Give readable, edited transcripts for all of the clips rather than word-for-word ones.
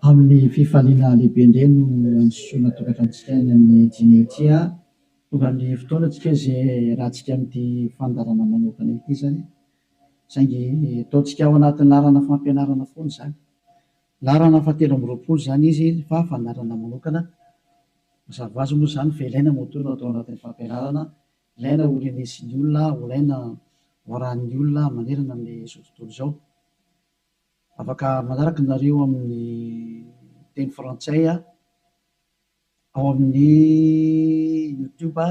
Amin'ny fifaliana lehibe indray no androsoana tokantranontsika any amin'ny dîner ity. Tonga amin'ny fotoana tsika izay iarahantsika amin'ity fandaharana manokana ity izany. Saingy ataontsika ao anatin'ny laharana fampianarana foana izany. Laharana fahatelo amby 20 izany izy fa fandaharana manokana. Mazava ho azy moa izany fa ilaina moa no atao anatin'ny fampianarana, ilaina ho renesin'ny olona, ho ilaina ho arahan'ny olona manerana amin'izao tontolo izao. Afaka manaraka nareo amin'ny teny frantsay ao amin'ny YouTube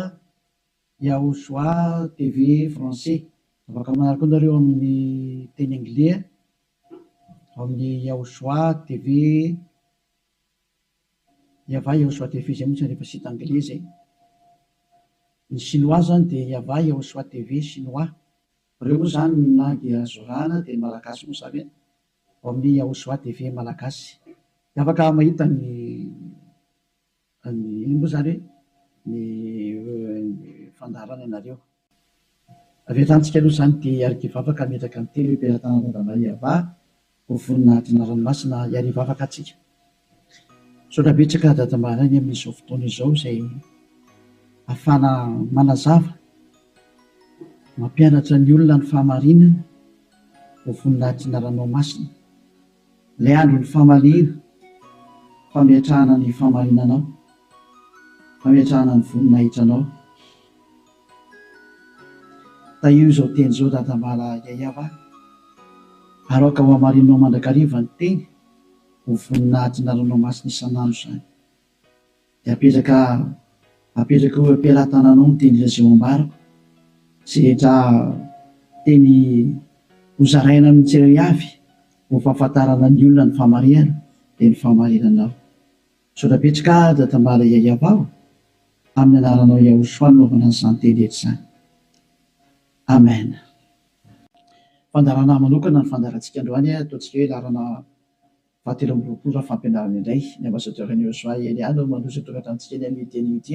Yahushua TV français. Afaka manaraka koa nareo amin'ny teny anglais ao amin'ny Yahushua TV Yava Yahushua TV izay moa tsy rehefa site anglais izay. Ny chinois zany dia Yava Yahushua TV chinois. Ireo moa izany ny langue azo arahana dia ny malagasy moa izany ao amin'ny Yahushua TV malagasy. Dia afaka mahita ny ny ino moa izany hoe ny fandaharana ianareo. Avy hatrany tsika aloha izany dia hiaraka hivavaka hametraka ny teny hoe Am-pelatanana Yavah ho voninahitry ny anarany masina hiary hivavaka antsika. Misaotra betsaka Dada Maraina amin'izao fotoana izao izay ahafahana manazava, mampianatra ny olona ny fahamarinana ho voninahitry ny anaranao masina. Ilay andron'ny famaliana, fametrahana ny fahamarinanao, fametrahana ny voninahitranao. Tahio izao teny izao Dada Mala Yayava ary aoka ho hamarinao mandrakariva ny teny ho voninahitry ny anaranao masina isan'andro izany. Dia apetraka apetraka eo am-pelatananao ny teny izay ho ambarako sy rehetra teny ho zaraina amin'ny tsirairay avy ho fahafantarana ny olona ny fahamarihana dia ny fahamarinanao. Misaotra betsaka Dada Mala Yayava o! Amin'ny anaranao Yahushua no anaovana an'izany teny rehetra izany. Amen. Fandaharana manokana ny fandaharantsika androany, ataontsika hoe laharana fahatelo amby 20 raha fampianarana indray. Ny ambassadeur an'i Yahushua Elia no mandroso eto an-tranontsika eny amin'io teny io ity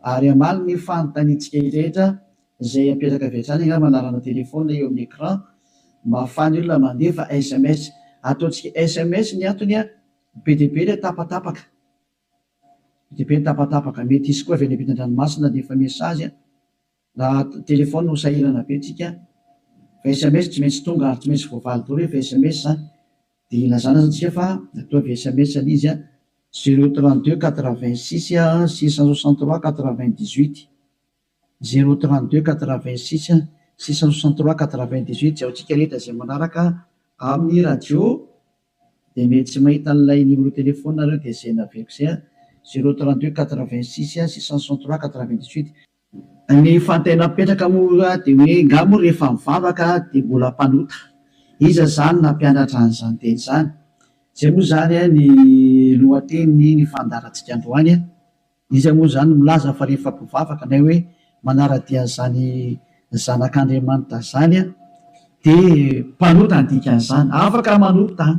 ary hamaly ny fanontaniantsika rehetra izay apetraka avy hatrany angamba laharana téléphone eo amin'ny écran mba ahafahan'ny olona mandefa sms. Ataontsika sms ny antony be dia be ilay tapatapaka. Be dia be ny tapatapaka. Mety hisy koa avy any ampitan-dranomasina handefa message. Raha téléphone ho sahirana be tsika fa sms tsy maintsy tonga ary tsy maintsy voavaly daholo rehefa sms zany dia ilazana zany tsika fa ataovy sms ilay izy 0 32 86 663 98 0 32 86 663 98 izay ho antsika rehetra izay manaraka amin'ny radio dia mety tsy mahita an'ilay numéro téléphone nareo dia izay naveriko izay 0 32 86 663 98. Ny fanontaniana mipetraka moa dia hoe nga moa rehefa mivavaka dia mbola mpanota? Iza izany nampianatra an'izany teny izany? Izay moa izany ny lohatenin'ny ny fandaharantsika androany. Iza moa izany milaza fa rehefa mpivavaka na hoe manara-dia an'izany zanak'Andriamanitra izany dia mpanota ny dikan'izany? Afaka manota an!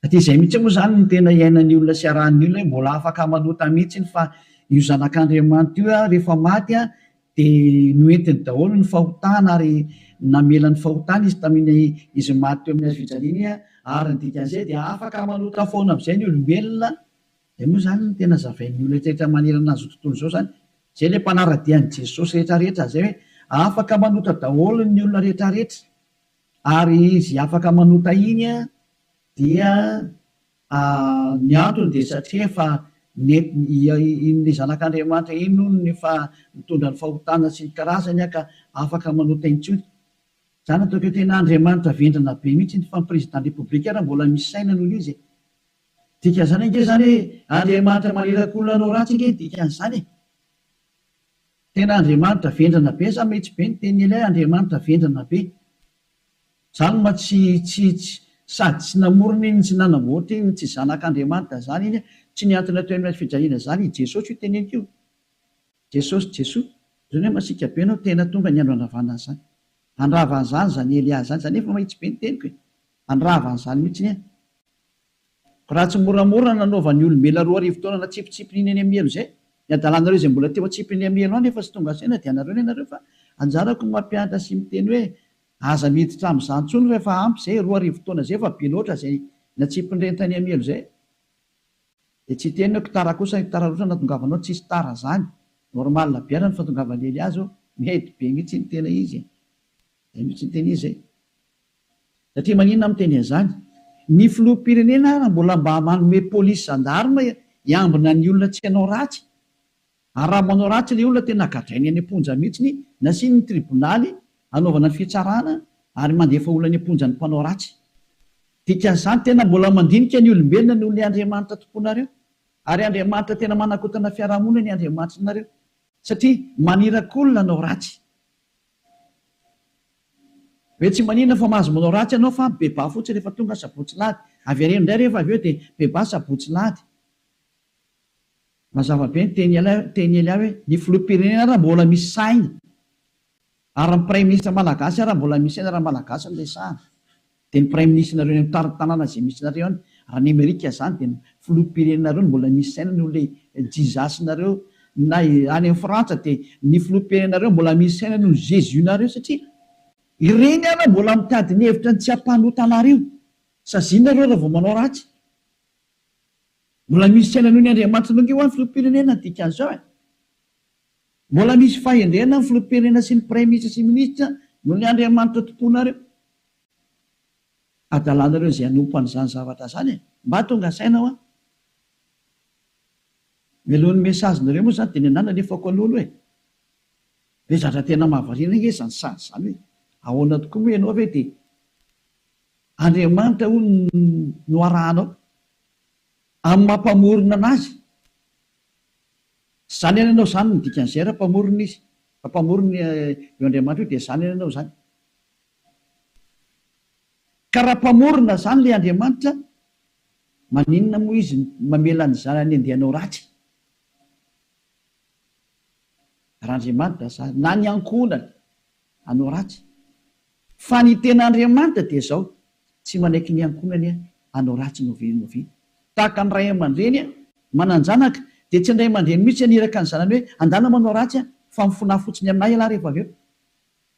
Satria izay mihitsy moa izany no tena iainan'ny olona sy arahan'ny olona hoe mbola afaka manota mihitsy fa io zanak'Andriamanitra io rehefa maty dia noentiny daholo ny fahotana ary namela ny fahotana izy tamin'iny izy maty teo amin'ny hazo fijaliana ary ny dikan'izay dia afaka manota foana amin'izay ny olombelona. Izay moa izany no tena zavain'ny olona rehetra manerana an'izao tontolo izao izany. Izay ilay mpanara-dia an'i Jesosy rehetra rehetra izay hoe afaka manota daholo ny olona rehetra rehetra. Ary izy afaka manota iny dia ny antony dia satria efa iny zanak'Andriamanitra iny hono no efa nitondra ny fahotana sy ny karazany ka afaka manota intsony. Zany ataoko hoe tena Andriamanitra vendrana be mihitsy fa ny président république ary mbola misy saina noho izy e. Dikan'izany ange zany hoe Andriamanitra maniraka olona hanao ratsy ange ny dikan'izany e. Tena Andriamanitra vendrana be za mihitsy be ny tenin'i Elia Andriamanitra vendrana be. Zany ma tsy tsy tsy sady tsy namorona iny tsy nanamboatra iny tsy zanak'Andriamanitra zany iny tsy nihantona teo amin'ny hazo fijaliana zany i Jesosy io teneniko io. Jesosy Jesoa zany hoe masiaka be anao tena tonga ny andro handravana an'izany. Handrava an'izany zany Elia zany zany efa mahitsy be ny teniko e. Handrava an'izany mihitsy ny Ko raha tsy moramora nanaovan'ny olombelona 2000 taona natsipitsipiny iny any amin'ny helo izay, ny adalanareo izay mbola teo atsipiny amin'ny helo any efa tsy tonga saina dia anareo ny anareo fa anjarako ny mampianatra sy miteny hoe aza miditra amin'izany intsony fa efa ampy izay, 2000 taona izay efa be loatra izay Natsipin'ireny tany amin'ny helo izay. Dia tsy hiteny hoe tara kosa, tara loatra nahatongavanao, tsisy tara zany. Normal be ara ny fahatongavan'i Elia zao, mety be mihitsy ny tena izy e. Zay mihitsy ny tena izy e. Satria maninona aho miteny an'izany? Ny filoham-pirenena ara mbola mba manome polisy gendarme hiambina ny olona tsy hanao ratsy. Ary raha manao ratsy ilay olona tena gadrainy any am-ponja mihitsiny, nasiany ny tribonaly hanaovana ny fitsarana ary mandefa olona any am-ponja ny mpanao ratsy. Dikan'izany tena mbola mandinika ny olombelona noho ilay Andriamanitra tomponareo. Ary Andriamanitra tena manakotana fiarahamonina ny Andriamanitrinareo. Satria maniraka olona hanao ratsy. Hoe tsy maninona fa mahazo manao ratsy ianao fa mibebaha fotsiny rehefa tonga sabotsy lahady. Avereno indray rehefa avy eo dia mibebaha sabotsy lahady. Mazava be ny teny teny Elia hoe ny filoham-pirenena ara mbola misy saina ary ny praiminisitra malagasy ara mbola misy saina raha malagasy no resahana dia ny praiminisitrinareo any amin'ny tanàna izay misy nareo any raha ny amerika izany dia ny filoham-pirenenareo no mbola misy saina noho ilay Jesus nareo na any amin'ny frantsa dia ny filoham-pirenenareo mbola misy saina noho ny Jesus nareo satria ireny ara mbola mitady ny hevitra ny tsy hampanota anareo saziana nareo raha vao manao ratsy. Mbola misy saina noho ny Andriamanitra ange hoa ny filoham-pirenena ny dikan'izao e! Mbola misy fahendrena ny filoham-pirenena sy ny praiminisitra sy minisitra noho ny Andriamanitra tomponareo. Adalanareo izay hanompo an'izany zavatra izany e! Mba tonga saina hoa! Mialohan'ny message-nareo moa izany dia ny anah nalefako aloha aloha e! Be zatra tena mahavariana ange izany sary izany hoe ahoana tokoa moa ianao ve dia Andriamanitra hono no arahanao amin'ny maha mpamorona anazy. Zany any ianao zany ny dikan'izay raha mpamorona izy. Raha mpamorona io Andriamanitra io dia zany any ianao zany. Ka raha mpamorona zany ilay Andriamanitra, maninona moa izy mamela ny zanany handeha hanao ratsy? Raha Andriamanitra zany, na ny ankohonany, hanao ratsy. Fa ny tena Andriamanitra dia izao, tsy manaiky ny ankohonany hanao ratsy n'oviana n'oviana. Tahaka ny ray aman-dreny manan-janaka, dia tsy ny ray aman-dreny mihitsy haniraka ny zanany hoe, andana manao ratsy fa mifonaha fotsiny aminà ialahy rehefa avy eo.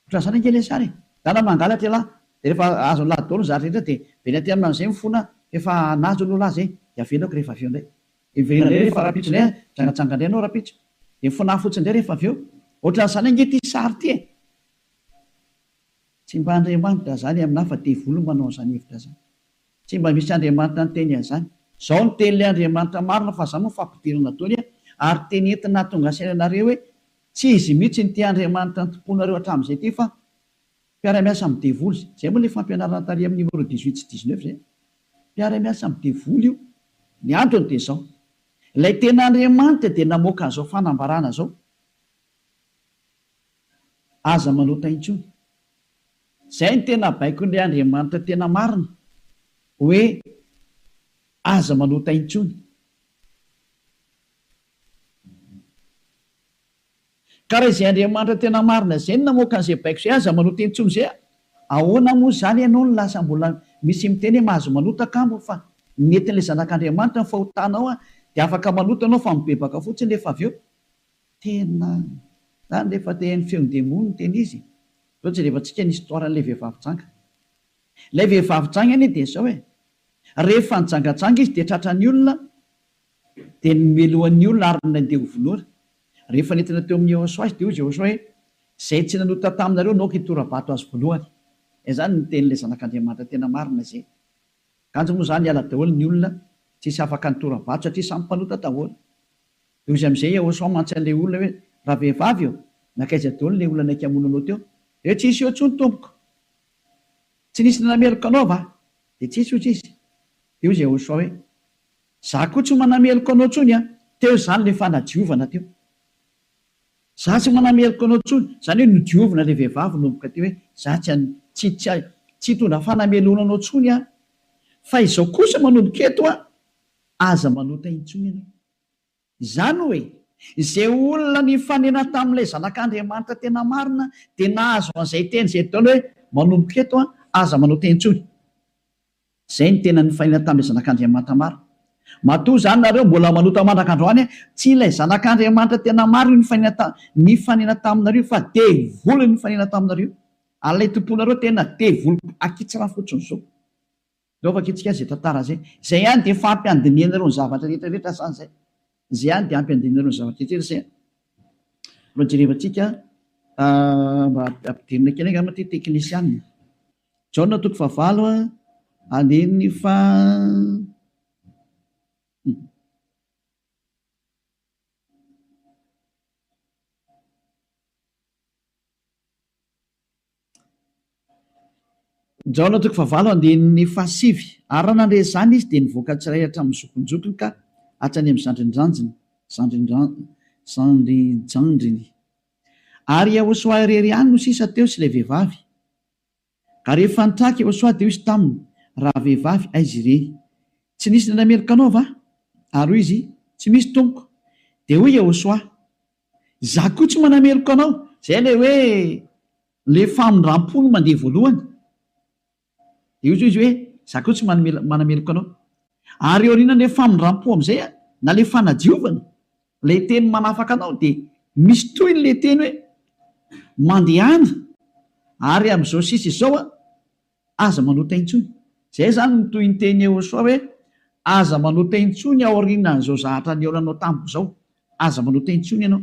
Ohatran'izany ange ilay sary e! Ndana mangalatra ialahy, dia rehefa azon'ilahy daholo ny zavatra rehetra dia verina aty aminy amin'izay mifona fa efa nahazo aloha lahy izay, dia avelako rehefa avy eo indray. Dia miverina indray rehefa rahampitso indray an, mijangajanga indray ianao rahampitso. Dia mifonaha fotsiny indray rehefa avy eo. Ohatran'izany ange ity sary ity e! Tsy mba Andriamanitra izany aminà fa devoly no manao an'izany hevitra izany. Tsy mba misy Andriamanitra niteny an'izany. Izao no tenin'ilay Andriamanitra marina fa izany moa fampidirana daholo an, ary teny entina hahatonga saina anareo hoe tsy izy mihitsy ity Andriamanitra nitompoanareo hatramin'izay ity fa mpiara-miasa amin'ny devoly. Izay moa ilay fampianarana tary amin'ny numéro 18 sy 19 izay. Mpiara-miasa amin'ny devoly io. Ny antony dia izao, ilay tena Andriamanitra dia namoaka an'izao fanambarana izao, Aza manota intsony. Izay no tena baikon'ilay Andriamanitra tena marina, hoe aza manota intsony. Ka raha izay Andriamanitra tena marina izay no namoaka an'izay baiko izay, aza manota intsony izay, ahoana moa izany ianao no lasa mbola misy miteny hoe mahazo manota kamo fa nentin'ilay zanak'Andriamanitra ny fahotanao dia afaka manota ianao fa mibebaka fotsiny rehefa avy eo. Tena zany rehefa te haino feon-demony ny tena izy e! Zao jerevantsika ny histoire an'ilay vehivavy janga. Ilay vehivavy janga anie dia zao e! Rehefa nijangajanga izy dia tratran'ny olona dia nomelohan'ny olona ary nandeha ho vonoina. Rehefa nentina teo amin'i Yehosua izy dia hoy Yehosua hoe, Izay tsy nanota taminareo no aoka hitora-bato azy voalohany. Izany no tenin'ilay Zanak'Andriamanitra tena marina izay. Kanjo moa izany hiala daholo ny olona, tsisy afaka nitora-bato satria samy mpanota daholo. Dia hoy izy amin'izay Yehosua mantsy an'ilay olona hoe, Ravehivavy ô, nankaiza daholo ilay olona naika hamono anao teo? Dia hoe, Tsisy eo intsony tompoko. Tsy nisy nanameloka anao va? Dia tsisy hoy izy. Dia hoy Yehosua hoe, Za koa tsy manameloka anao intsony an! Teo izany ilay fanadiovana teo. Za tsy manameloka anao intsony. Izany hoe nodiovina ilay vehivavy nomboka teo hoe za tsy an, tsy, tsy, tsy hitondra fanamelohana anao intsony aho. Fa izao kosa manomboka eto an, aza manota intsony ianao. Izany hoe, izay olona nifanena tamin'ilay Zanak'Andriamanitra tena marina dia nahazo an'izay teny izay daholo hoe manomboka eto an, aza manota intsony. Izay no tena nifanena tamin'ilay Zanak'Andriamanitra marina. Matoa izany nareo mbola manota mandraka androany, tsy ilay Zanak'Andriamanitra tena marina io nifanena ta, nifanena taminareo fa devoly nifanena taminareo. Ary ilay tomponareo tena devoly akitsirano fotsiny izao. Ndao vakintsika izay tantara izay. Izay ihany dia efa ampy handinihanareo ny zavatra rehetra rehetra izany izay. Izay ihany dia ampy handinihanareo ny zavatra rehetra rehetra izay. Mba jerevantsika mba ampidirina kely angamba ity teknisianina. Jaona toko fahavalo andininy faha. Jaona toko fahavalo andininy fahasivy Ary raha nandre izany izy, dia nivoaka tsirairay hatramin'ny zokinjokiny ka hatrany amin'ny zandrinjanjiny, zandrinjandriny. Ary Iehôsoa irery ihany no sisa teo sy ilay vehivavy. Ka rehefa nitraka Iehôsoa, dia hoy izy taminy, Ravehivavy, aiza ireny? Tsy nisy nanameloka anao va? Ary hoy izy, Tsy misy, Tompoko. Dia hoy Iehôsoa, Izaho koa tsy manameloka anao. Izay ilay hoe ilay famindram-po no mandeha voalohany. Dia hoy izy hoe, Izaho koa tsy manameloka anao. Ary aorianan'ilay famindram-po amin'izay, na ilay fanadiovana, ilay teny manafaka anao, dia misy tohiny ilay teny hoe, Mandehana, ary amin'izao sisa izao aza manota intsony. Izay izany no tohiny teny Yehosua hoe, Aza manota intsony aorianan'izao zahatra nihaonanao tamiko izao. Aza manota intsony ianao.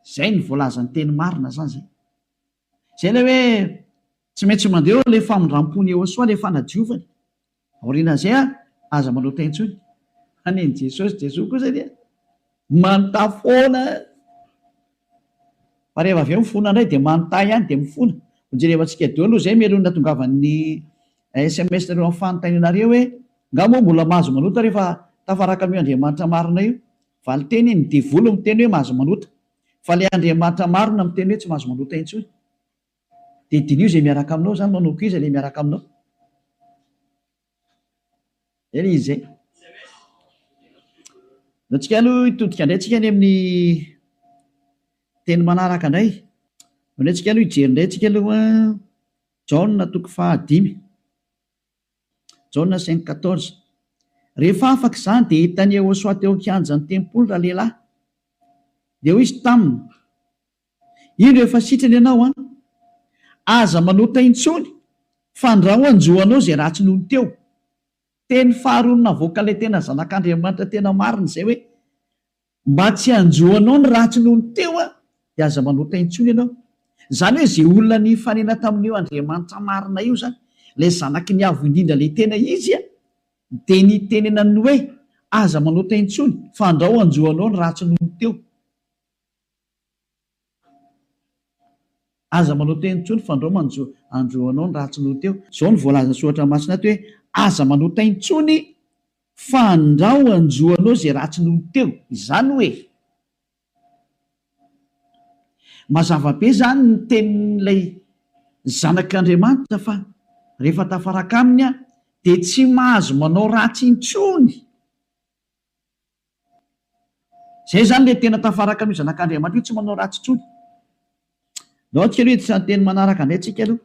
Izay no voalazan'ny teny marina izany izay. Izay ilay hoe tsy maintsy mandeha eo ilay famindram-pon'i Yehosua, ilay fanadiovany. Aorianan'izay aza manota intsony. Fa nen'i Jesosy, Jesoa kosa dia manontà foana. Fa rehefa avy eo mifona indray dia manontà ihany dia mifona. Hojerevantsika daholo aloha izay mialoha ny nahatongavan'ny sms nareo amin'ny fanontanianareo hoe nga moa mbola mahazo manota rehefa tafaraka amin'io Andriamanitra marina io? Valinteny, ny devoly miteny hoe mahazo manota. Fa ilay Andriamanitra marina miteny hoe tsy mahazo manota intsony. Dia diniho izay miaraka aminao izany, manomboka iza ilay miaraka aminao? Zay ilay izy zay. Ndao tsika aloha hitodika indray tsika any amin'ny teny manaraka indray. Ndao indray tsika aloha hijery indray tsika aloha Jaona toko fahadimy. Jaona cinq quatorze. Rehefa afaka izany dia hitan'i Yehôsoa teo an-kianjan'ny tempoly ralehilahy. Dia hoy izy taminy, Indro efa sitrana ianao an! Aza manota intsony, fandrao hanjo anao izay ratsy nony teo. Teny faharoa navoakan'ilay tena Zanak'Andriamanitra tena marina izay hoe, Mba tsy hanjo anao ny ratsy nony teo an, dia aza manota intsony ianao. Izany hoe izay olona nifanena tamin'io Andriamanitra marina io izany, ilay Zanaky ny Avo Indrindra ilay tena Izy an, dia nitenenany hoe, Aza manota intsony, fandrao hanjo anao ny ratsy nony teo. Aza manao teny intsony fandrao manjo andro anao ny ratsy noho teo. Zao no voalazan'ny soratra masina ato hoe aza manota intsony fandrao anjo anao zay ratsy noho teo. Izany hoe mazava be zany ny tenin'ilay zanak'Andriamanitra fa rehefa tafaraka aminy aho dia tsy mahazo manao ratsy intsony. Zay zany le tena tafaraka amin'io zanak'Andriamanitra io tsy manao ratsy intsony. Ndao antsika aloha hiditra ny teny manaraka indray tsika aloha.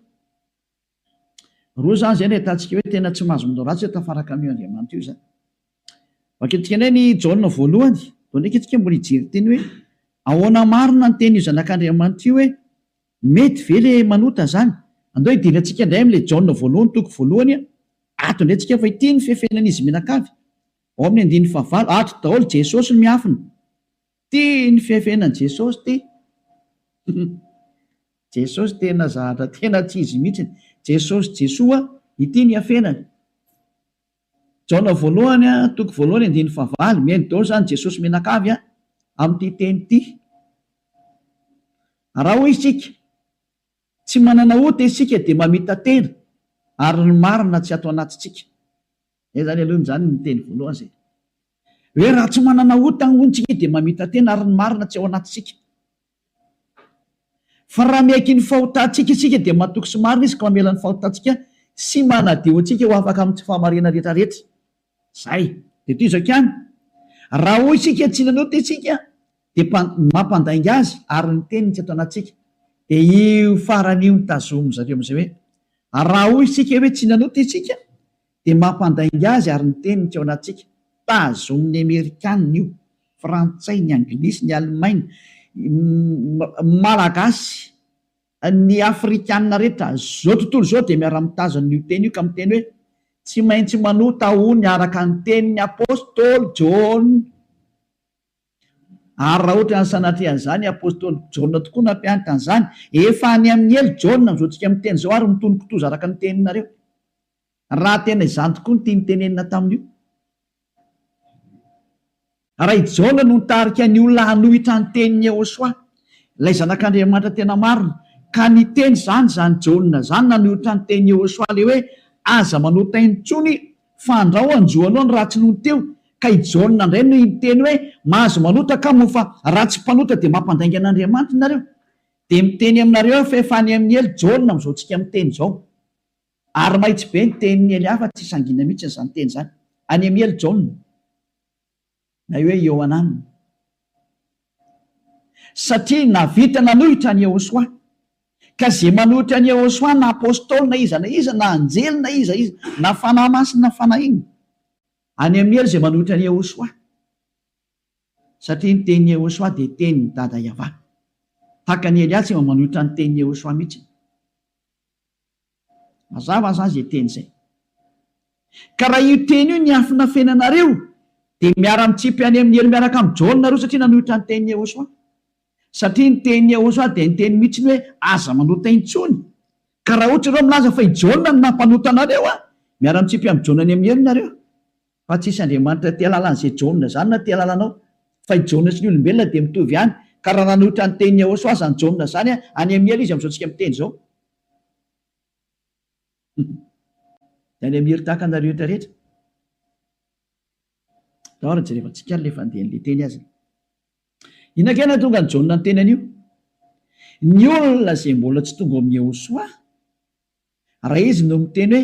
Roa zany zay no ahitantsika hoe tena tsy mahazo manao ratsy hoe tafaraka amin'io Andriamanitra io zany. Vakintsika indray ny Jaona voalohany. Ndao ndraiky tsika mbola hijery teny hoe ahoana marina ny tenin'io zanak'Andriamanitra io hoe mety ve le manota zany? Andao hidirantsika indray amin'ilay Jaona voalohany toko voalohany ato indray tsika fa ity ny fefenan'izy mianakavy. Ao amin'ny andininy fahavalo, ato daholo Jesosy no miafina. Ty ny fiafenan'i Jesosy ty. Jesosy tena zahatra tena tsy izy mihitsiny. Jesosy Jesoa, ity ny iafenany. Jaona voalohany toko voalohany andininy fahavalo, mihaino daholo izany Jesosy mianakavy amin'ity teny ity. Raha hoy isika, tsy manana ota isika dia mamita-tena ary ny marina tsy ato anatintsika. Zay zany aloha zany ny teny voalohany zay. Hoe raha tsy manana ota hono tsika dia mamita-tena ary ny marina tsy ao anatintsika. Fa raha miaiky ny fahotantsika isika dia matoky sy marina izy ka mamela ny fahotantsika sy manadio antsika ho afaka amin'ny tsy fahamarinana rehetra rehetra. Zay. Dia toy izao ihany. Raha hoy isika tsy nanota isika dia mampandainga azy ary ny teniny tsy ato anatintsika. Dia io farany io no tazomin-dry zareo amin'izay hoe raha hoy isika hoe tsy nanota isika dia mampandainga azy ary ny teniny tsy ao anatintsika. Tazomin'ny Amerikanina io, Frantsay, ny Anglisy, ny Alemaina, Malagasy, ny Afrikanina rehetra, zao tontolo izao dia miara-mitazona io teny io ka miteny hoe. Tsy maintsy manota hono araka ny tenin'ny apostoly Jaona. Ary raha ohatra ny sanatria an'izany, apostoly Jaona tokoa nampianatra an'izany. Efa any amin'ny helo Jaona amin'izao tsika miteny izao ary mitono kitoza araka ny teninareo. Raha tena izany tokoa no tiany tenenina tamin'io. Raha i Jaona no nitarika ny olona hanohitra ny tenin'i Yehosua, ilay Zanak'Andriamanitra tena marina, ka niteny izany izany Jaona izany nanohitra ny tenin'i Yehosua ilay hoe aza manota intsony fa andrao hanjo anao ny ratsy nony teo, ka i Jaona indray no niteny hoe mahazo manota ka moa fa raha tsy mpanota dia mampandainga an'Andriamanitra nareo. Dia miteny aminareo aho fa efa any amin'ny helo Jaona amin'izao tsika miteny izao. Ary mahitsy be ny tenin'i Elia fa tsy sangiana mihitsy izany teny izany. Any amin'ny helo Jaona. Na hoe Iohanana. Satria nahavita nanohitra an'i Yehosua. Ka izay manohitra an'i Yehosua na apostoly na iza na iza na anjely na iza iza na fanahy masina na fanahy inona. Any amin'ny helo izay manohitra an'i Yehosua. Satria ny tenin'i Yehosua dia tenin'i Dada Yavah. Tahaka an'i Elia tsy mba manohitra ny tenin'i Yehosua mihitsy. Mazava zany zay teny zay. Ka raha io teny io niafinafenanareo dia miara-mitsipy any amin'ny helo miaraka amin'i Jaona nareo satria nanohitra ny tenin'i Yehosua. Satria ny tenin'i Yehosua dia niteny mihitsy ny hoe aza manota intsony. Ka raha ohatra ianareo milaza fa i Jaona no nampanota anareo an, miara-mitsipy amin'i Jaona any amin'ny helo nareo. Fa tsisy Andriamanitra te halala an'izay Jaona izany na te halala anao. Fa i Jaona sy ny olombelona dia mitovy ihany. Ka raha nanohitra ny tenin'i Yehosua izany Jaona izany an, any amin'ny helo izy amin'izao tsika miteny izao. Dia any amin'ny helo tahaka anareo rehetra rehetra. Ndao ary jerevantsika ary ilay fandehan'ilay teny aza. Inona kay nahatonga an'i Jaona niteny an'io? Ny olona izay mbola tsy tonga ao amin'i Yehosua, Raha izy no miteny hoe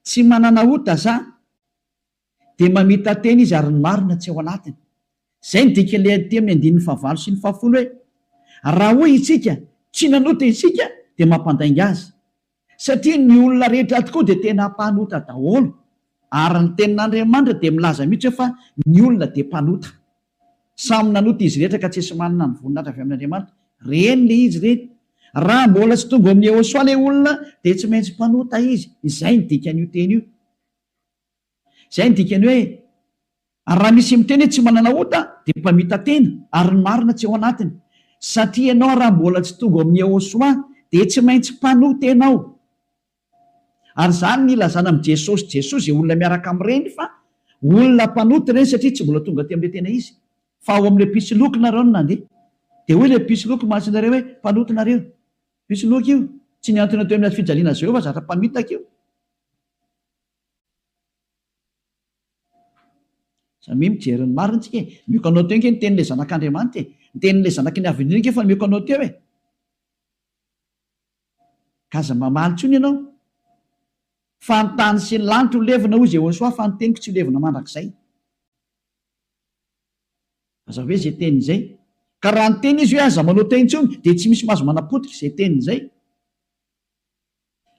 tsy manana ota za dia mamita-tena izy ary ny marina tsy ao anatiny. Izay no dikan'ilay aty amin'ny andininy fahavalo sy ny fahafolo hoe raha hoy isika tsy nanota isika dia mampandainga azy. Satria ny olona rehetra tokoa dia tena mpanota daholo ary ny tenin'Andriamanitra dia milaza mihitsy hoe fa ny olona dia mpanota. Samy nanota izy rehetra ka tsisy manana ny voninahitra avy amin'Andriamanitra. Reny le izy reny. Raha mbola tsy tonga ao amin'i Yehosua le olona dia tsy maintsy mpanota izy. Izay ny dikan'io teny io. Izay ny dikany hoe ary raha misy miteny hoe tsy manana ota dia mpamita-tena ary ny marina tsy ao anatiny. Satria ianao raha mbola tsy tonga ao amin'i Yehosua dia tsy maintsy mpanota ianao. Ary izany no ilazana amin'i Jesosy Jesoa izay olona miaraka amin'ireny fa olona mpanota ireny satria tsy mbola tonga aty amin'ilay tena izy fa ao amin'ilay mpisoloky nareo no nandeha. Dia hoy ilay mpisoloky mantsy nareo hoe mpanota nareo. Mpisoloky io. Tsy nihantona teo amin'ny hazo fijaliana azy ireo fa zatra mpamitaka io. Samia mijery ny marina tsika e. Omeko anao teo ange ny tenin'ilay zanak'Andriamanitra e. Ny tenin'ilay zanaky ny Avo Indrindra ange efa nomeko anao teo e. Ka aza mamaly intsony ianao. Fa ny tany sy ny lanitra ho levona hoy Jehosoa fa ny teniko tsy ho levona mandrakizay. Aza hoe izay teniny izay. Ka raha niteny izy hoe aza manao teny intsony dia tsy misy mahazo manapotika izay teniny izay.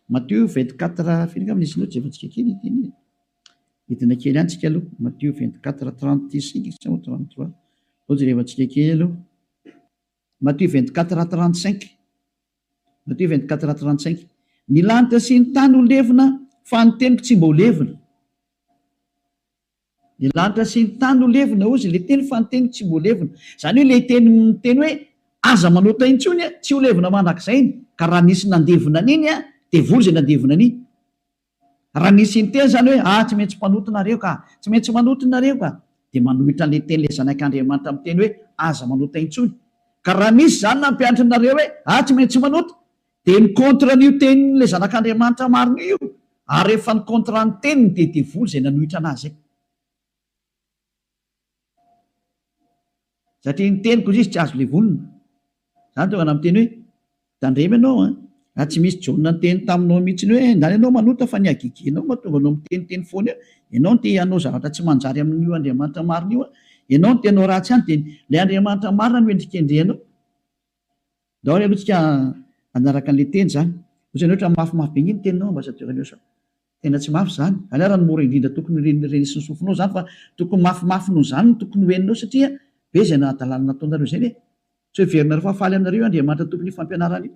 Matio 24 firy angamba nisy loatra jerevantsika kely ity iny e. Hidina kely any tsika aloha. Matio 24 35 sa 33. Aleo jerevantsika kely aloha. Matio 24 35. Matio 24 35. Ny lanitra sy ny tany ho levona, fa ny teniko tsy mba ho levona. Ny lanitra sy ny tany ho levona, hozy ilay teny, fa ny teniko tsy mba ho levona. Izany hoe ilay teny miteny hoe aza manota intsony, tsy ho levona mandrakizay iny. Ka raha nisy nandevona an'iny, devoly izay nandevona an'iny. Raha nisy niteny izany hoe, ah, tsy maintsy mpanota nareo ka, tsy maintsy manota nareo ka, dia manohitra an'ilay tenin'ilay Zanak'Andriamanitra miteny hoe, aza manota intsony. Ka raha misy izany nampianatra anareo hoe, ah, tsy maintsy manota, dia mi-contre an'io tenin'ilay Zanak'Andriamanitra marina io, ary rehefa ni-contre ny teniny dia devoly izay nanohitra an'azy izay. Satria ny teniko izy tsy azo levonina. Zany tonga na miteny hoe tandremo ianao an! Raha tsy misy Jaona niteny taminao mihitsiny hoe ndany ianao manota fa ny hagegenao mahatonga anao miteniteny foana eo, ianao no te hanao zavatra tsy manjary amin'io Andriamanitra marina io an! Ianao no te hanao ratsy any dia ilay Andriamanitra marina no endrikendrehanao. Ndao ary aloha tsika hanaraka an'ilay teny izany. Ohatrany ohatra mafimafy be nge ny teninao ambassadeur Léosa. Tena tsy mafy izany. Izany ary no mora indrindra tokony ho renesin'ny sofinao izany fa tokony mafimafy noho izany no tokony ho henonao satria be izay hadalana nataonareo izay ve? Tsy heverinareo fa faly aminareo io Andriamanitra tompon'io fampianarana io?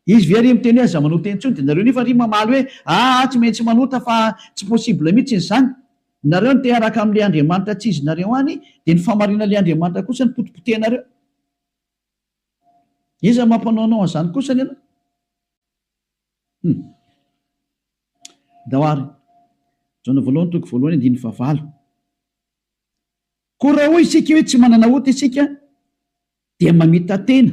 Izy ve ary miteny hoe aza manota intsony dia nareo nefa ary mamaly hoe aa tsy maintsy manota fa tsy possible mihitsy izany. Nareo no te hiaraka amin'ilay Andriamanitra tsy izy nareo any dia ny fahamarinan'ilay Andriamanitra kosa no potipotehinareo. Iza mampanao anao an'izany kosany ianao? Hum. Ndao ary. Jaona voalohany toko voalohany andininy fahavalo. Koa raha hoy isika hoe tsy manana ota isika dia mamita-tena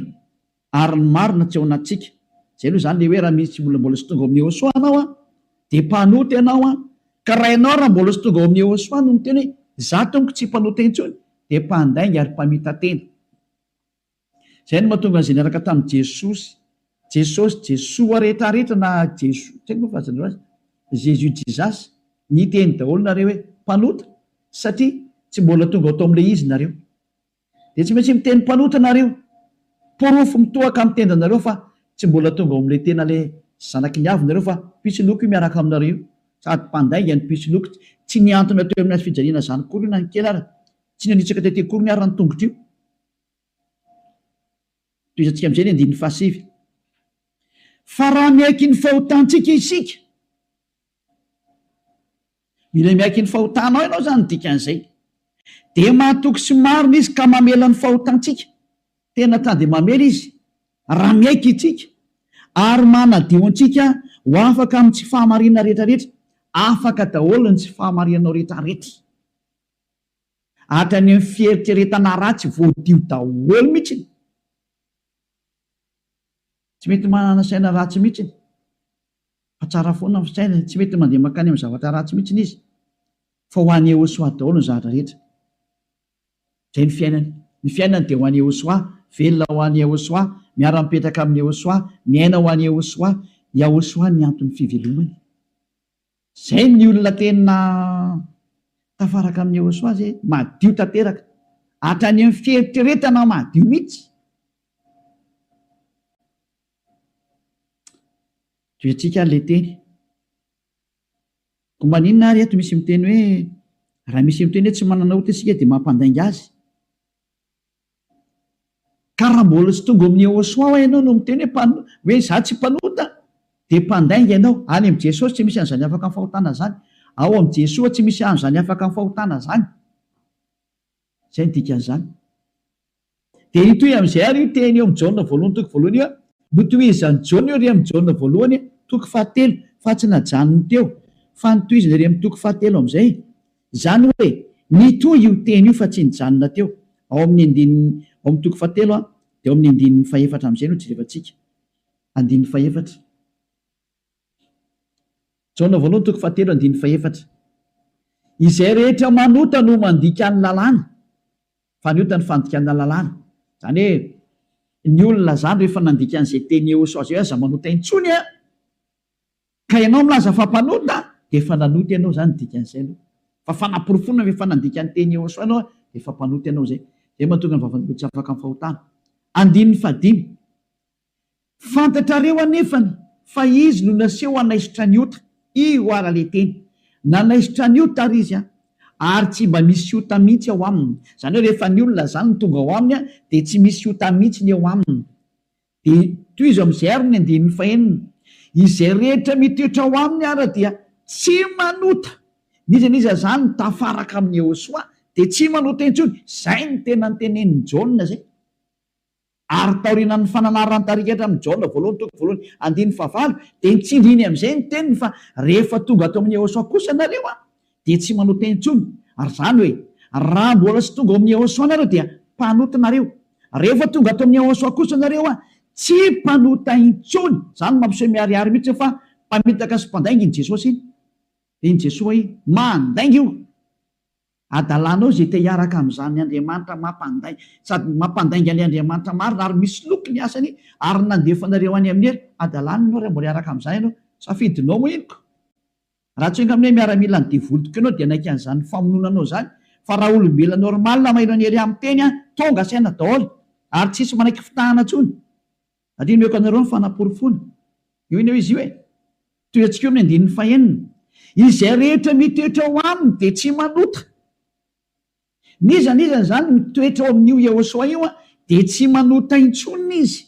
ary ny marina tsy ao anatintsika. Izay aloha izany ilay hoe raha misy olona mbola tsy tonga ao amin'i Yehosua anao an, dia mpanota ianao an, ka raha ianao raha mbola tsy tonga ao amin'i Yehosua no miteny hoe izaho tompoko tsy mpanota intsony dia mpandainga ary mpamita-tena. Izay no mahatonga an'izay niaraka tamin'i Jesosy, Jesosy, Jesoa rehetrarehetra na Jeso, tsy haiko moa filazanareo azy, Jésus Jesus, niteny daholo nareo hoe mpanota satria tsy mbola tonga ao tao amin'ilay izy nareo. Dia tsy maintsy miteny mpanota nareo. Porofo mitohaka amin'ny tendanareo fa tsy mbola tonga ao amin'ilay tena ilay zanaky ny avo nareo fa mpisoloky io miaraka aminareo io. Sady mpandainga ny mpisoloky, tsy nihantona teo amin'ny hazofijaliana izany akory io na ny kely ara, tsy nanitsaka tety akory ny ara ny tongotra io. Tohizantsika amin'izay ny andininy fahasivy. Fa raha miaiky ny fahotantsika isika, mila miaiky ny fahotanao ianao izany ny dikan'izay, dia mahatoky sy marina Izy ka mamela ny fahotantsika. Tena ta dia mamela Izy raha miaiky isika, ary manadio antsika ho afaka amin'ny tsy fahamarinana rehetrarehetra. Afaka daholo ny tsy fahamarinanao rehetrarehetra. Hatrany amin'ny fieritreretana ratsy voadio daholo mihitsy. Tsy mety manana saina ratsy mihitsy fa tsara foana ny fisainany, tsy mety mandeha mankany amin'ny zavatra ratsy mihitsy izy fa ho an'i Yehosua daholo ny zavatra rehetra. Izay ny fiainany. Ny fiainany dia ho an'i Yehosua, velona ho an'i Yehosua, miara-mipetraka amin'i Yehosua, miaina ho an'i Yehosua. Yahosua ny anton'ny fivelomany. Zay ny olona tena tafaraka amin'i Yehosua zay, madio tanteraka. Hatrany amin'ny fieritreretana madio mihitsy. Tohiantsika ary ilay teny. Koa maninona ary eto misy miteny hoe raha misy miteny hoe tsy manana ota isika dia mampandainga azy. Ka raha mbola tsy tonga ao amin'i Yehosua hoa ianao no miteny hoe mpano, hoe izaho tsy mpanota, dia mpandainga ianao. Any amin'i Jesosy tsy misy an'izany afaka amin'ny fahotana izany. Ao amin'i Jesoa tsy misy an'izany afaka amin'ny fahotana izany. Izay no dikan'izany. Dia hitohy amin'izay ary io teny eo amin'i Jaona voalohany toko voalohany io. Notohizan'i Jaona io ery amin'i Jaona voalohany toko fahatelo, fa tsy najanony teo, fa notohizany ery amin'ny toko fahatelo amin'izay. Izany hoe, nitohy io teny io fa tsy nijanona teo. Ao amin'ny andininy, ao amin'ny toko fahatelo an, dia ao amin'ny andininy fahefatra amin'izay no jerevantsika. Andininy fahefatra. Jaona voalohany toko fahatelo andininy fahefatra. Izay rehetra manota no mandika ny lalàna, fa ny ota ny fandikana lalàna. Izany hoe, ny olona izany rehefa nandika an'izay teny Yehosua izay hoe aza manota intsony an, Ka ianao milaza fa mpanota dia efa nanota ianao izany ny dikan'izay aloha. Fa fanaporofoana fa efa nandika ny teny Yehosua ianao dia efa mpanota ianao izay. Izay mahatonga ny vavan'olona tsy afaka amin'ny fahotana. Andininy fahadimy. Fantatrareo anefany fa izy no naseho hanaisotra ny ota. Io ara le teny. Nanaisotra ny ota ary izy an. Ary tsy mba misy ota mihitsy ao aminy. Izany hoe rehefa ny olona izany no tonga ao aminy an dia tsy misy ota mihitsy ny eo aminy. Dia tohizo amin'izay ary ny andininy fahenina, Izay rehetra mitoetra ao aminy ara dia tsy manota. N'iza n'iza izany mitafaraka amin'i Yehosua dia tsy manota intsony. Izay no tena notenenin'i Jaona izay. Ary taorianan'ny fananaran'ny tarika hatramin'i Jaona voalohany toko voalohany andininy fahavalo dia nitsindriny amin'izay ny teniny fa rehefa tonga ato amin'i Yehosua kosa nareo an, dia tsy manota intsony. Ary izany hoe, raha mbola tsy tonga ao amin'i Yehosua nareo dia mpanota nareo. Rehefa tonga ato amin'i Yehosua kosa nareo an, tsy mpanota intsony. Izany no mampiseho miharihary mihitsy fa mpamitaka sy mpandainga iny Jesosy iny. Iny Jesoa iny. Mandainga io. Adalanao izay te hiaraka amin'izany Andriamanitra mampandainga, sady mampandainga an'ilay Andriamanitra marina ary misoloky ny asany ary nandefa anareo any amin'ny helo. Adalana ianao raha mbola hiaraka amin'izany ianao. Safidinao moa iny ko. Raha tsy enga aminay miaramila ny devoly tokoa ianao dia hanaiky an'izany famonoana anao izany fa raha olombelona normal maheno an'i Elia miteny an, tonga saina daholo ary tsisy manaiky fitahana intsony. Satria omeko anareo ny fanaporofoana. Io anie izy io e. Tohiantsika eo amin'ny andininy fahenina. Izay rehetra mitoetra ao aminy dia tsy manota. N'iza n'iza izany mitoetra ao amin'io Yehosua io dia tsy manota intsony izy.